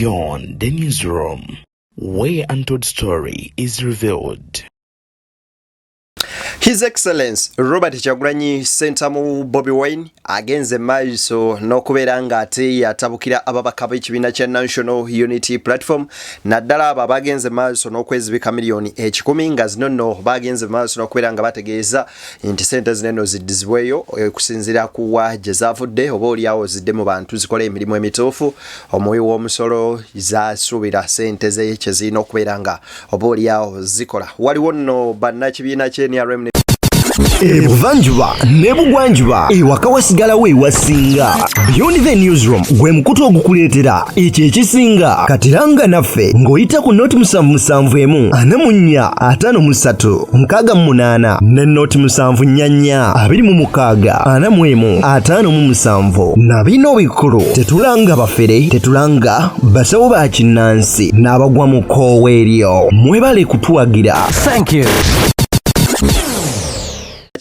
Beyond the Newsroom, where untold story is revealed. His Excellence Robert Kyagulanyi Ssentamu Bobi Wine agenze maaso n'okubeera ng'ate yatabukira ababaka b'ekibiina kya National Unity Platform, naddala abo abagenze maaso n'okwezibika 100,000,000, nga zino nno bagenze maaso n'okubeera nga bategeeza nti sente zino eno ziddizibweyo okusinziira ku wa gye zaavudde, oba oliawo zidde mu bantu zikole emirimu emituufu omuwi w'omusolo zasuubira sente ze kye zirina okubeera nga oba oliawo zikola. Waliwo nno bannakibiina kye NRM. Ebuvanjuba n'ebugwanjuba, ewaka wasigalawo ewasinga. Beyond the Newsroom gwe mukutu ogukuleetera ekyo ekisinga. Katiranga naffe ng'oyita ku 077 44 53 68 ne 074 26 41 57. Na bino bikulu: tetulanga bafere, tetulanga basawo ba kinnansi n'abagwa mu kkoowa eryo. Mwebale kutuwagira. Thank you.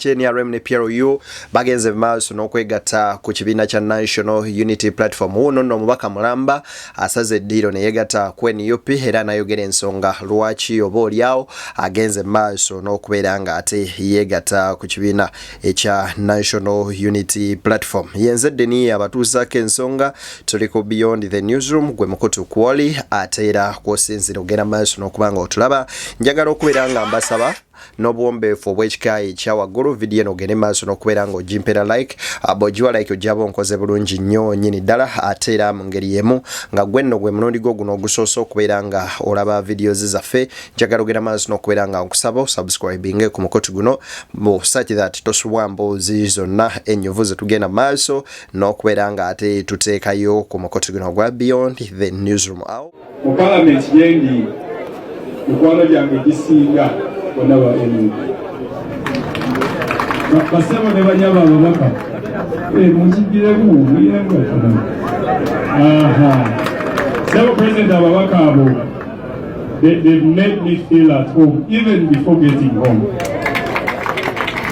NRM ne PLU bagenze maaso n'okwegatta ku kibiina kya National Unity Platform. Wuuno nno omubaka mulamba asaze eddiiro ne yeegatta ku NUP, era n'ayogera ensonga lwaki oba oliawo agenze maaso n'okubeera ng'ate yeegatta ku kibiina ekya National Unity Platform. Yenze Deni abatuusaako ensonga. Tuli ku Beyond the Newsroom, gwe mukutu kwoli ate era kwosinzira ogenda maaso n'okuba nga otulaba. Njagala okubeera nga mbasaba n'obuwombeefu obw'ekika ekya waggulu, vidiyo eno ogende maaso n'okubeera ng'ogimpeera like. Bw'ogiwa like, ojjaba onkoze bulungi nnyo nnyini ddala. Ate era mu ngeri y'emu, nga gwe nno gwe mulundi gwo guno ogusoose okubeera nga olaba videos zaffe, njagala ogenda maaso n'okubeera nga nkusaba osubscribinge ku mukutu guno mu such that tosubwa mboozi zonna ennyuvu ze tugenda maaso n'okubeera nga ate tuteekayo ku mukutu guno ogwa Beyond the Newsroom. Awo Mu palamenti gyendi, mikwano gyange gisinga bonna ba NUP. Basebo ne banyaba ababaka, mukigiremu muyiremu katono. Aha, sebo president, ababaka abo they've made me feel at home even before getting home.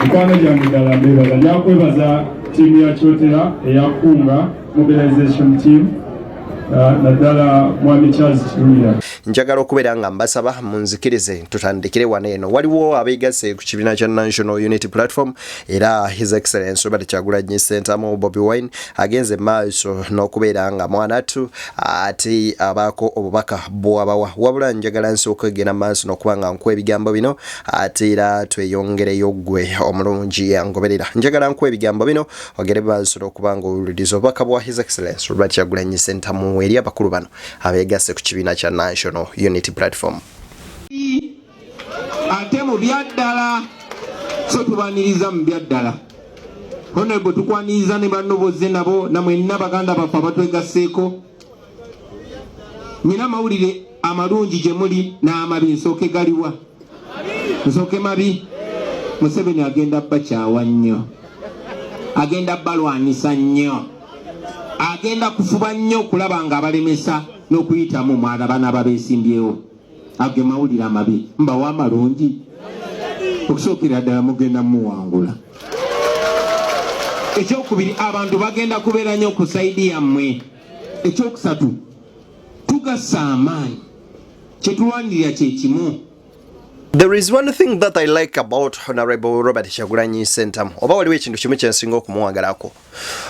Mikwano gyange ddala mbebaza. Njakwebaza ttiimu ya Kyotera eyakunga mobilization team, naddala mwami Charles Kiruya. Njagala okubeera nga mbasaba munzikirize tutandikire wano eno. Waliwo abeegasse ku kibiina kya National Unity Platform, era His Excellence Robert Kyagulanyi Ssentamu Bobi Wine agenze maaso n'okubeera nga mwanatu ate abaako obubaka bwabawa. Wabula njagala nsooka egenda maaso n'okuba nga nkuwa ebigambo bino, ate era tweyongereyo. Ggwe omulungi angoberera, njagala nkuwa ebigambo bino ogere maaso n'okuba nga owuliriza obubaka bwa His Excellence Robert Kyagulanyi Ssentamu eri abakulu bano abeegasse ku kibiina kya National Unity Platform. Ate mu byaddala, so tubaniriza mu byaddala. Honorable, tukwaniriza ne banno bozze nabo, namwenna baganda baffe abatwegasseeko. Nyina amawulire amalungi gye muli n'amabi. Nsooke galiwa? Nsooke mabi. Museveni agenda bakyawa nnyo, agenda balwanisa nnyo, agenda kufuba nnyo okulaba nga abalemesa n'okuyitamu mwana bana babeesimbyewo. Ago mawulire amabi. Mbawa amalungi. Okusookera ddala, mugenda muwangula. Ekyokubiri, abantu bagenda kubeera nnyo ku side yammwe. Ekyokusatu, tugassa amaanyi, kyetulwanirira kyekimu. There is one thing that I like about Honorable Robert Kyagulanyi Ssentamu. Oba waliwo ekintu kimu kyensinga okumuwagalako,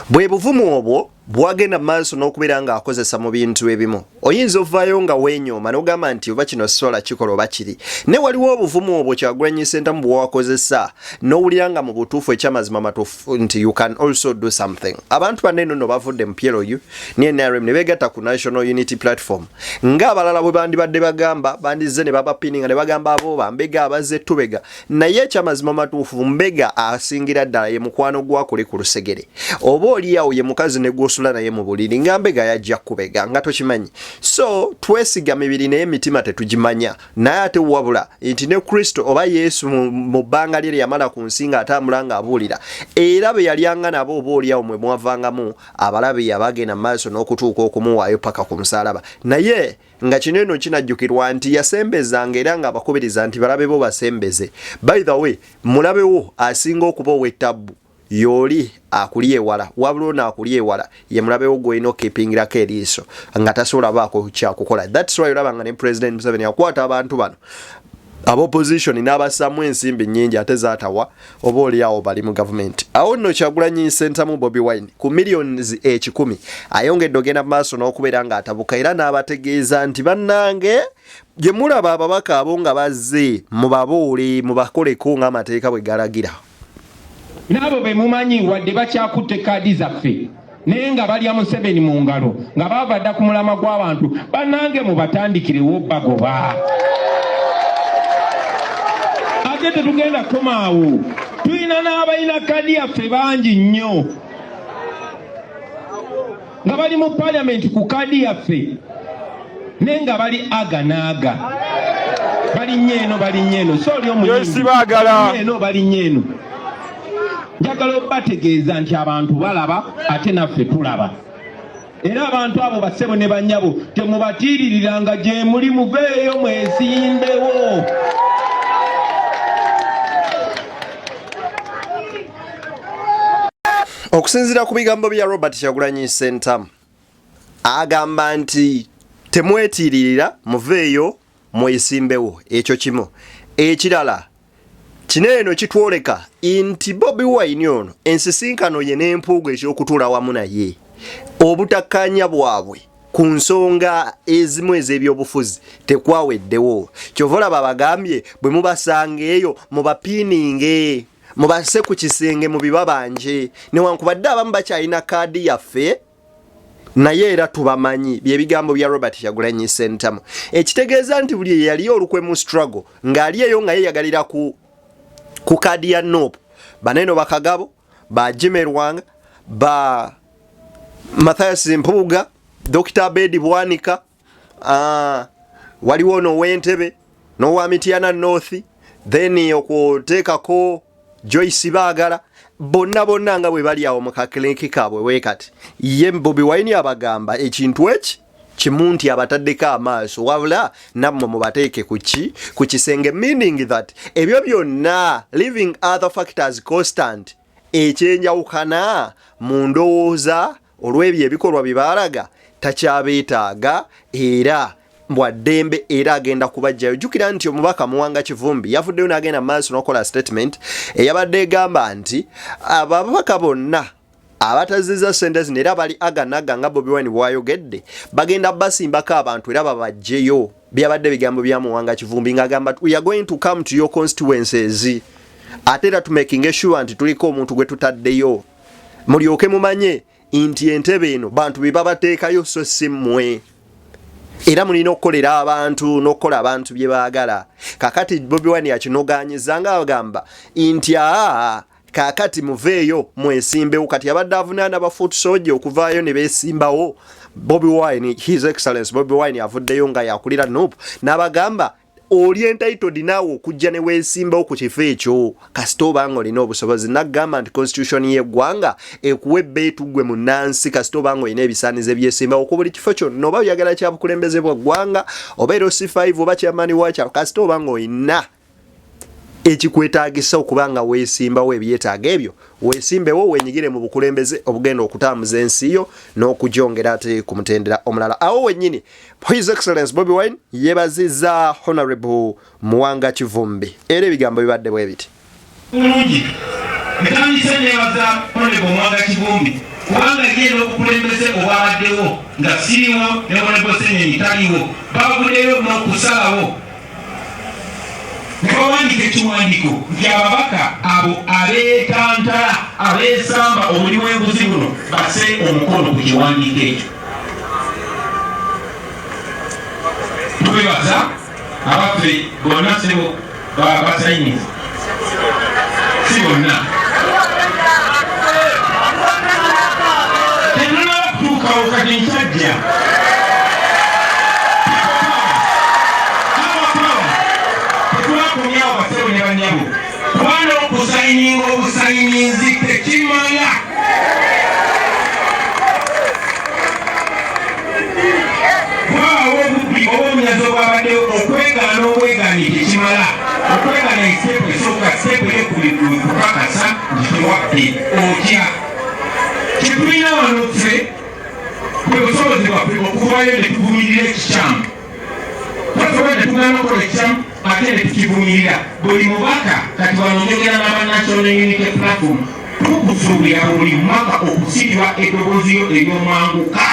bwe buvumu obwo bwagenda mu maaso n'okubeera ng'akozesa mu bintu ebimu. Oyinza ovaayo nga weenyooma n'ogamba nti oba kino sola kikola oba kiri, ne waliwo obuvumu obwo Kyagulanyi Ssentamu bwewakozesa n'owulira nga mu butuufu, ekyamazima matuufu, nti you can also do something. Abantu banne nno bavudde mu PLU ne NRM ne beegatta ku National Unity Platform, ng'abalala bwe bandibadde bagamba bandizze ne babapininga ne bagamba abo bambega abazze tubega. Naye ekyamazima matuufu, mbega asingira ddala ye mukwano gwakuli ku lusegere, oba oliawo ye mukazi ne gwosula naye mu buliri, nga mbega yajja kubega nga tokimanyi. So twesiga mibiri naye emitima tetugimanya. Naye ate wabula nti ne Kristo oba Yesu mu bbanga lye lyeyamala ku nsi ng'atambula ng'abuulira, era be yalyanga nabo, oba oliawo mwe mwavangamu abalabe abagenda mu maaso n'okutuuka okumuwaayo paka ku musaalaba. Naye nga kino eno kinajjukirwa nti yasembezanga era ng'abakubiriza nti balabe bo basembeze. By the way, mulabewo asinga okuba ow'ettabbu. Y'oli akuli ewala, wabula ono akuli ewala ye mulabe wo gw'olina okukipingirako eriiso nga tasobola baako kyakukola. That's why olaba nga ne President Museveni akwata abantu bano aba opposition n'abassaamu ensimbi nnyingi ate zaatawa oba oli awo bali mu gavumenti. Awo nno Kyagulanyi Ssentamu Bobi Wine ku millions 100 ayongedde ogenda mu maaso n'okubeera ng'atabuka era n'abategeeza nti bannange gye mulaba ababaka abo nga bazze mubabuule mubakoleko ng'amateeka bwe galagira. N'abo be mumanyi wadde bakyakutte kaadi zaffe naye nga balya Museveni mu ngalo nga baava dda ku mulamwa gw'abantu, bannange mubatandikirewo bagoba. Ate tetugenda kukoma awo, tulina n'abalina kaadi yaffe bangi nnyo nga bali mu parliament ku kaadi yaffe naye nga bali aga n'aga, balinnya eno balinnya eno, so oli omuyimbi eno balinnya eno. Njagala obategeeza nti abantu balaba ate naffe tulaba, era abantu abo bassebo ne bannyabo temubatiiririranga gye muli, muveeyo mwesimbewo. Okusinziira ku bigambo bya Robert Kyagulanyi Ssentamu, agamba nti temwetiiririra, muveeyo mwesimbewo. Ekyo kimu. Ekirala, kino eno kitwoleka nti Bobi Wine ono ensisinkano ye n'empuuga eky'okutuula wamu naye, obutakkaanya bwabwe ku nsonga ezimu ez'ebyobufuzi tekwaweddewo. Kyova olaba abagambye bwe mubasanga eyo mubapiininge, mubase ku kisenge mubibabanje, newankubadde abamu bakyalina kaadi yaffe naye era tubamanyi. Byebigambo bya Robert Kyagulanyi Ssentamu, ekitegeeza nti buli eyali olukwe mu struggle ng'ali eyo nga yeyagalira ku kaadi ya NUP, baneno bakagabo ba Jimmy Lwanga, ba Mathias Mpuuga, Dr. Abedi Bwanika, waliwo ono ow'Entebbe n'owa Mityana North, then okuteekako Joyce Baagala, bonna bonna nga bwe bali awo mu kakilinki kaabwe we kati. Ye Bobi Wine abagamba ekintu eki kimu nti abataddeko amaaso, wabula nammwe mubateeke ku ki ku kisenge, meaning that ebyo byonna, leaving other factors constant, ekyenjawukana mu ndowooza olw'ebyo ebikolwa bye baalaga, takyabeetaaga era bwaddembe era agenda kubajjayo. Jjukira nti omubaka Muwanga Kivumbi yavuddeyo n'agenda mu maaso n'okukola statement eyabadde egamba nti ababaka bonna abatazizza ssente zino era bali aganaga nga Bobi Wine bwayogedde, bagenda basimbako abantu era babajjeyo. Byabadde bigambo bya Muwanga Kivumbi ng'agamba, "We are going to come to your constituencies, ate era tumaking sure nti tuliko omuntu gwe tutaddeyo, mulyoke mumanye nti entebe eno bantu be babateekayo so si mmwe, era mulina okukolera abantu n'okukola abantu bye baagala." Kakati Bobi Wine yakinoganyiza nga agamba nti aa, kaakati muveeyo mwesimbewo. Kati abadde avunaana ba foot soldier okuvaayo ne beesimbawo. Bobi Wine, His Excellence Bobi Wine, avuddeyo nga yakulira NUP n'abagamba oli entitled naawe okujja ne weesimbawo ku kifo ekyo kasita obanga olina obusobozi. Nagamba nti constitution y'eggwanga ekuwa ebbeetu ggwe munnansi, kasita obanga olina ebisaanizo ebyesimbawo ku buli kifo kyonna, oba oyagala kya bukulembeze bwa ggwanga oba LC5 oba chairman wa kyalo, kasita obanga olina ekikwetaagisa okuba nga weesimbawo ebyetaago ebyo, weesimbewo weenyigire mu bukulembeze obugenda okutambuza ensi yo n'okugyongera ate ku mutendera omulala. Awo wennyini His Excellence Bobi Wine yeebazizza Honorable Muwanga Kivumbi era ebigambo bibadde bwe biti. Bulungi, ntandise nebaza Honorable Muwanga Kivumbi kubanga ye n'obukulembeze obwabaddewo nga siriwo ne Honorable Ssenyonyi taliwo, bavuddeyo n'okusalawo ne bawandiika ekiwandiiko nti ababaka abo abeetantala abeesamba obuli bw'enguzi buno basse omukono ku kiwandiiko ekyo. Twebaza abaffe bonna ssebo basayinizi, si bonna, tetunaba kutuukawo kati nkyajja. Tetwakomyawo basebo ne banyabo, kubanga okusayininga obusayininzi tekimala. Waawo obubbi oba obunyazi obwabaddewo, okwegaana obwegaanyi tekimala. Okwegana step esooka, step eyokubiri kukakasa nti tewabbe. Otya? Kyetulina wano ffe bwe busobozi bwaffe okuvayo ne tuvumirira ekikyamu. Twasobola ne tugaana okukola ekikyamu ate ne tukivumirira. Buli mubaka, kati wano njogera n'aba National Unity Platform, tukusuubira buli mwaka okusitula eddoboozi lyo ery'omwanguka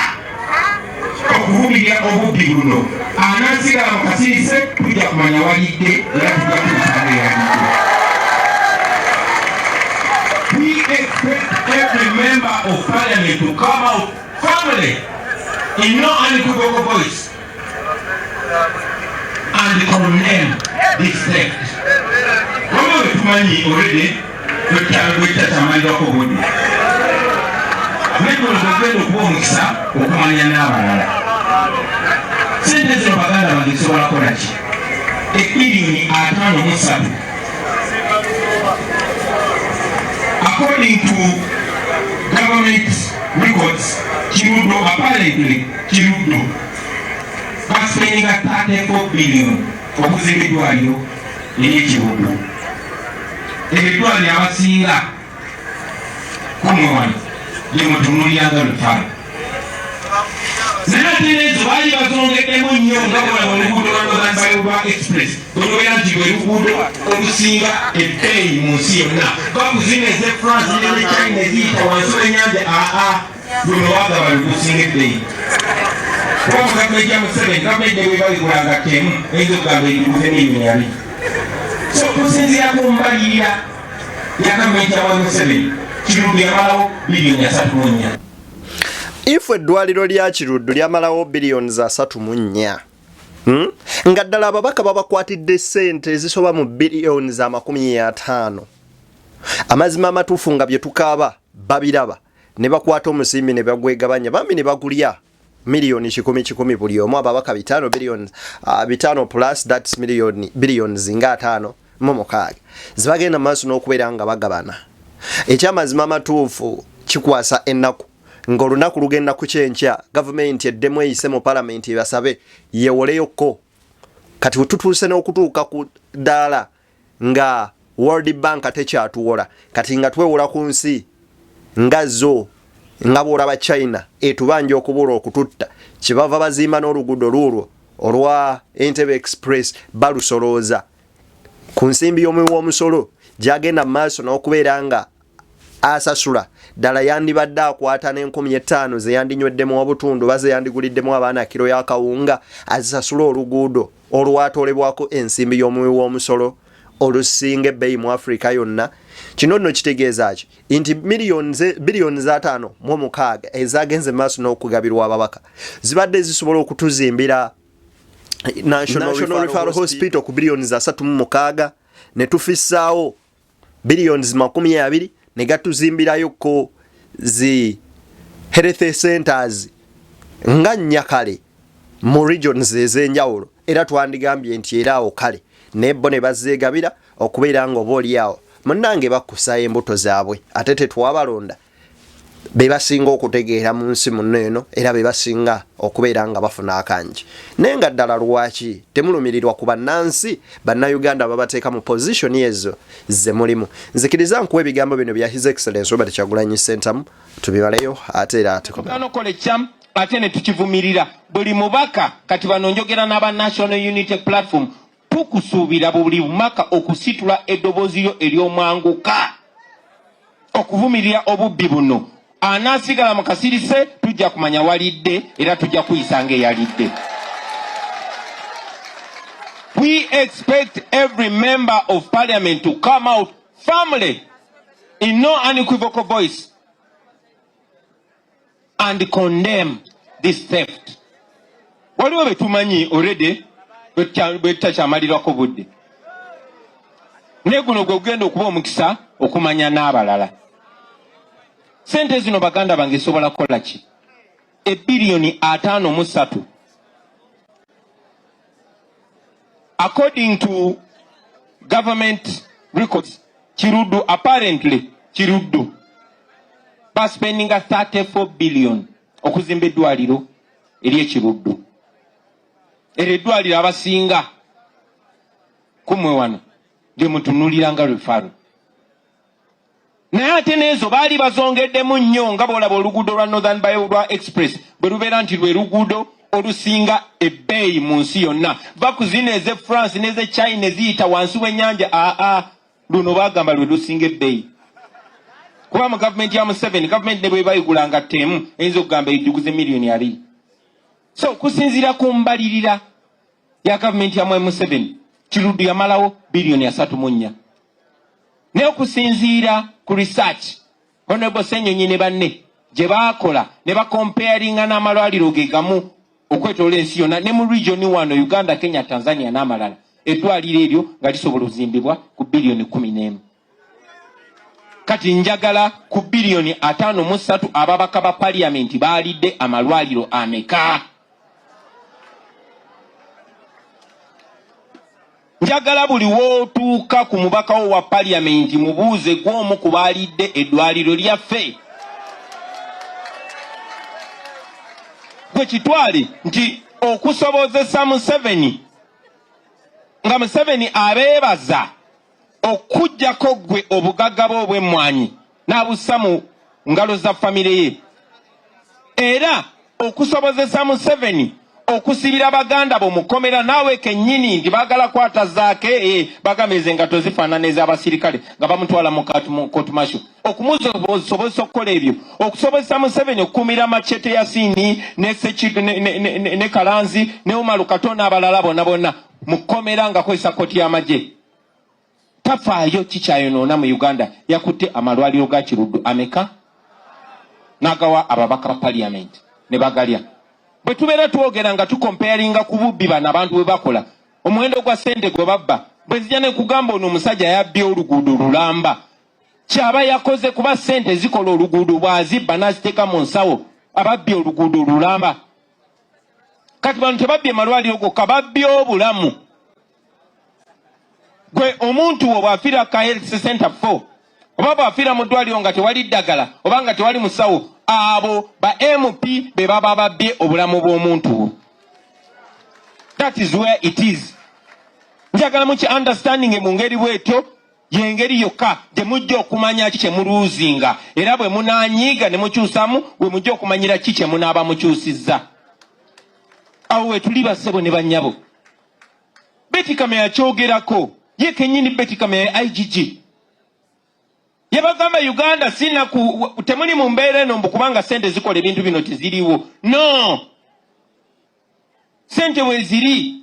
okuvumirira obubbi buno. Anaasigala mu kasirise tujja kumanya walidde era tujja kuyisanga eyalidde. We expect every member of parliament to come out firmly in no unequivocal voice and condemn this theft. Waliwo betumanyi already lwekyamalirako obudde, naye guno gwegenda okuba omukisa okumanya n'abalala. Sente zino, baganda bange, zisobola kukola ki? Ebbiliyoni 53, according to government records, Kiruddu, apparently Kiruddu baspendinga 34 billion okuzimba eddwaliro ery'Ekiruddu. Eddwaliro abasinga kumwe wano lyemutunulyanga lutalo, naye ate nezo baali bazongeddemu nnyo nga bwolaba oluguudo lwa Northern Bypass Express olubeera nti lwe luguudo olusinga ebbeeyi mu nsi yonna. Bakuzina eze France ne China eziyita wansi w'ennyanja. Aa, luno wagaba lugusinga ebbeeyi kuba mu gavumenti ya Museveni, gavumenti ne bweba bigulanga temu eyinza okugamba eriguze miliyoni 2. So kusinziira ku mbalirira ya gavumenti ya Museveni, Kiruddu yamalawo biliyoni 34. If eddwaliro lya Kiruddu lyamalawo biliyoni 34, Nga ddala ababaka babakwatidde ssente ezisoba mu biliyoni 50, amazima amatuufu nga bye tukaaba babiraba, ne bakwata omusimbi ne bagwegabanya bambi ne bagulya miliyoni kikumi kikumi buli omu, ababaka 5, biliyoni 5 plus, that's miliyoni billions nga 56 zibagenda maaso n'okubeera nga bagabana. Ekyamazima amatuufu kikwasa ennaku ng'olunaku lugenda ku kyenkya gavumenti eddemu eyise mu palamenti ebasabe yewoleyokko. Kati wetutuuse n'okutuuka ku ddaala nga World Bank tekyatuwola, kati nga twewola ku nsi nga zo, nga bw'olaba China etubanja okubula okututta, kyebava bazimba n'oluguudo luulwo olwa Entebbe Express, balusolooza ku nsimbi y'omuwi w'omusolo gyagenda mu maaso n'okubeera nga asasula. Ddala yandibadde akwata n'5,000 ze yandinyweddemu obutundu oba ze yandiguliddemu abaana kiro y'akawunga, azisasule oluguudo olwatoolebwako ensimbi y'omuwi w'omusolo olusinga ebbeeyi mu Afrika yonna. Kino nno kitegeeza ki? Nti biliyoni 56 ezagenze maaso n'okugabirwa ababaka zibadde zisobola okutuzimbira National Referral Hospital ku biliyoni 36, ne tufissaawo biliyoni 20 ne gatuzimbirayoko zi health centers nga nnya kale mu regions ez'enjawulo. Era twandigambye nti era awo kale, naye bo ne bazeegabira okubeera nga oba oli awo munnange bakkusa embuto zaabwe, ate tetwabalonda. Be basinga okutegeera mu nsi muno eno, era be basinga okubeera nga bafuna akangi. Naye nga ddala lwaki temulumirirwa ku bannansi Bannayuganda babateeka mu position ezo ze mulimu? Nzikiriza nkuwa ebigambo bino bya His Excellence Robert Kyagulanyi Ssentamu, tubibaleyo ate era tugaana okukola ekikyamu ate ne tukivumirira. Buli mubaka, kati bano njogera n'aba National Unity Platform, tukusuubira buli mubaka okusitula eddoboozi lyo ery'omwanguka okuvumirira obubbi buno. Anaasigala mu kasirise tujja kumanya walidde era tujja kuyisa ng'eyalidde. We expect every member of parliament to come out firmly in no unequivocal voice and condemn this theft. Waliwo betumanyi already bwetutakyamalirwako budde, naye guno gwe gugenda okuba omukisa okumanya n'abalala. Sente zino, baganda bange, esobola kukola ki? Ebbiliyoni 53, according to government records, Kiruddu, apparently Kiruddu baspendinga 34 billion okuzimba eddwaliro ery'Ekiruddu. Eryo eddwaliro abasinga kumwe wano Gye mutunuulira nga referral. Naye ate n'ezo baali bazongeddemu nnyo, nga bw'olaba oluguudo lwa Northern By lwa Express bwe lubeera nti lwe luguudo olusinga ebbeeyi mu nsi yonna. Va ku zino ez'e France n'ez'e China eziyita wansi w'ennyanja, aa, luno baagamba lwe lusinga ebbeeyi, kuba mu gavumenti ya Museveni, gavumenti ne bweba egulanga tteemu eyinza okugamba ejjuguze miliyoni 20. So okusinziira ku mbalirira ya gavumenti ya Mwami Museveni, Kiruddu yamalawo biliyoni 34. Naye okusinziira ku research Honorable Senyonyi ne banne gye baakola ne bakomparinga n'amalwaliro ge gamu okwetoola ensi yonna ne mu region wano, Uganda, Kenya, Tanzania n'amalala, eddwaliro eryo nga lisobola okuzimbibwa ku biliyoni 11. Kati njagala ku biliyoni 53 ababaka ba paliyamenti baalidde amalwaliro ameka? Njagala buli wootuuka ku mubaka wo wa paliyamenti mubuuze, gw'omu ku baalidde eddwaliro lyaffe? Gwe kitwale nti okusobozesa Museveni, nga Museveni abeebaza okuggyako ggwe obugagga bwe obw'emmwanyi n'abussa mu ngalo za famire ye, era okusobozesa Museveni okusibira baganda bo mukomera naawe kennyini nti baagala kwata zaake, bagamba ezo engato zifaanana ez'abasirikale nga bamutwala mu court martial, okumusobozesa okukola ebyo, okusobozesa Museveni okukuumira Machete Yasini ne Sekidu ne Kalanzi ne Umaru Kato n'abalala bonna bonna mu kkomera ng'akozesa kkooti y'amagye, tafaayo kikyayonoona mu Uganda. Yakutte amalwaliro ga Kiruddu ameka n'agawa ababaka ba paliyamenti ne bagalya. Bwe tubeera twogera nga tukomparinga ku bubbi bano abantu bwe bakola, omuwendo gwa ssente gwe babba, bwe nzija ne kugamba ono omusajja yabbye oluguudo lulamba, kyaba yakoze kuba ssente zikola oluguudo bw'azibba n'aziteeka mu nsawo, ababbye oluguudo lulamba. Kati bano tebabbye malwaliro gokka, babbye obulamu. Gwe omuntu wo bw'afiira ka health center 4 oba bw'afiira mu ddwaliro nga tewali ddagala oba nga tewali musawo, abo ba MP be baba babbye obulamu bw'omuntu wo. That is where it is. Njagala muki understanding mu ngeri bwetyo, yengeri yokka gye mujja okumanya ki kye muluuzinga, era bwe munaanyiiga ne mukyusamu, we mujja okumanyira ki kye munaaba mukyusizza. Awo we tuli, bassebo ne bannyabo. Beti Kamya yakyogerako ye kennyini. Beti Kamya ya IGG yabagamba, Uganda sinaku temuli mu mbeera eno mbu kubanga sente zikola ebintu bino teziriwo. No, sente weeziri,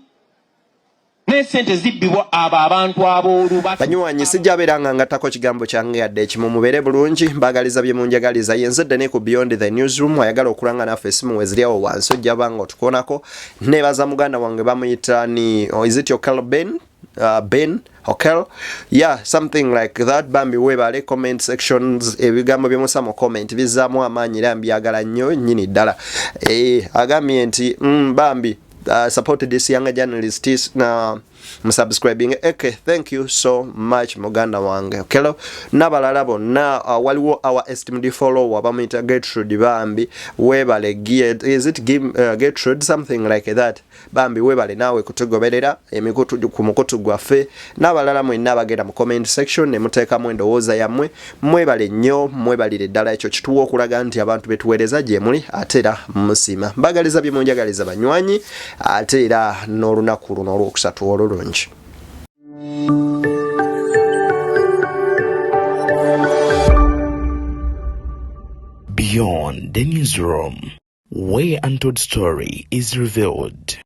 naye sente zibbibwa abo abantu ab'olubatu. Banywanyi, sijja beera nga ngattako kigambo kyange yadde ekimu. Mubeere bulungi, mbagaliza bye munjagaliza. Yenze ddene ku Beyond the Newsroom. Ayagala okulanga naffe, esimu weziri awo wansi, ojja banga otukoonako. Nebaza muganda wange bamuyita ni, oh, is it Okel Ben? Ben Okel, yeah, something like that. Bambi webale comment sections, ebigambo byemusa mu comment bizaamu amaanyi era mbyagala nnyo nnyini ddala. Agambye nti bambi support this younger journalist na musubscribing. Okay, thank you so much, muganda wange Okelo n'abalala bonna. Waliwo our esteemed follower bamuyita Gertrude, bambi webale. Is it Gertrude, something like that? Bambi webale naawe kutugoberera emikutu ku mukutu gwaffe, n'abalala mwenna abagenda mu comment section ne muteekamu endowooza yammwe, mwebale nnyo, mwebalire ddala. Ekyo kituwa okulaga nti abantu betuweereza gye muli ate era musiima. Mbagaliza bye munjagaliza, banywanyi, ate era n'olunaku luno olwokusatu olulungi. Beyond the Newsroom, where untold story is revealed.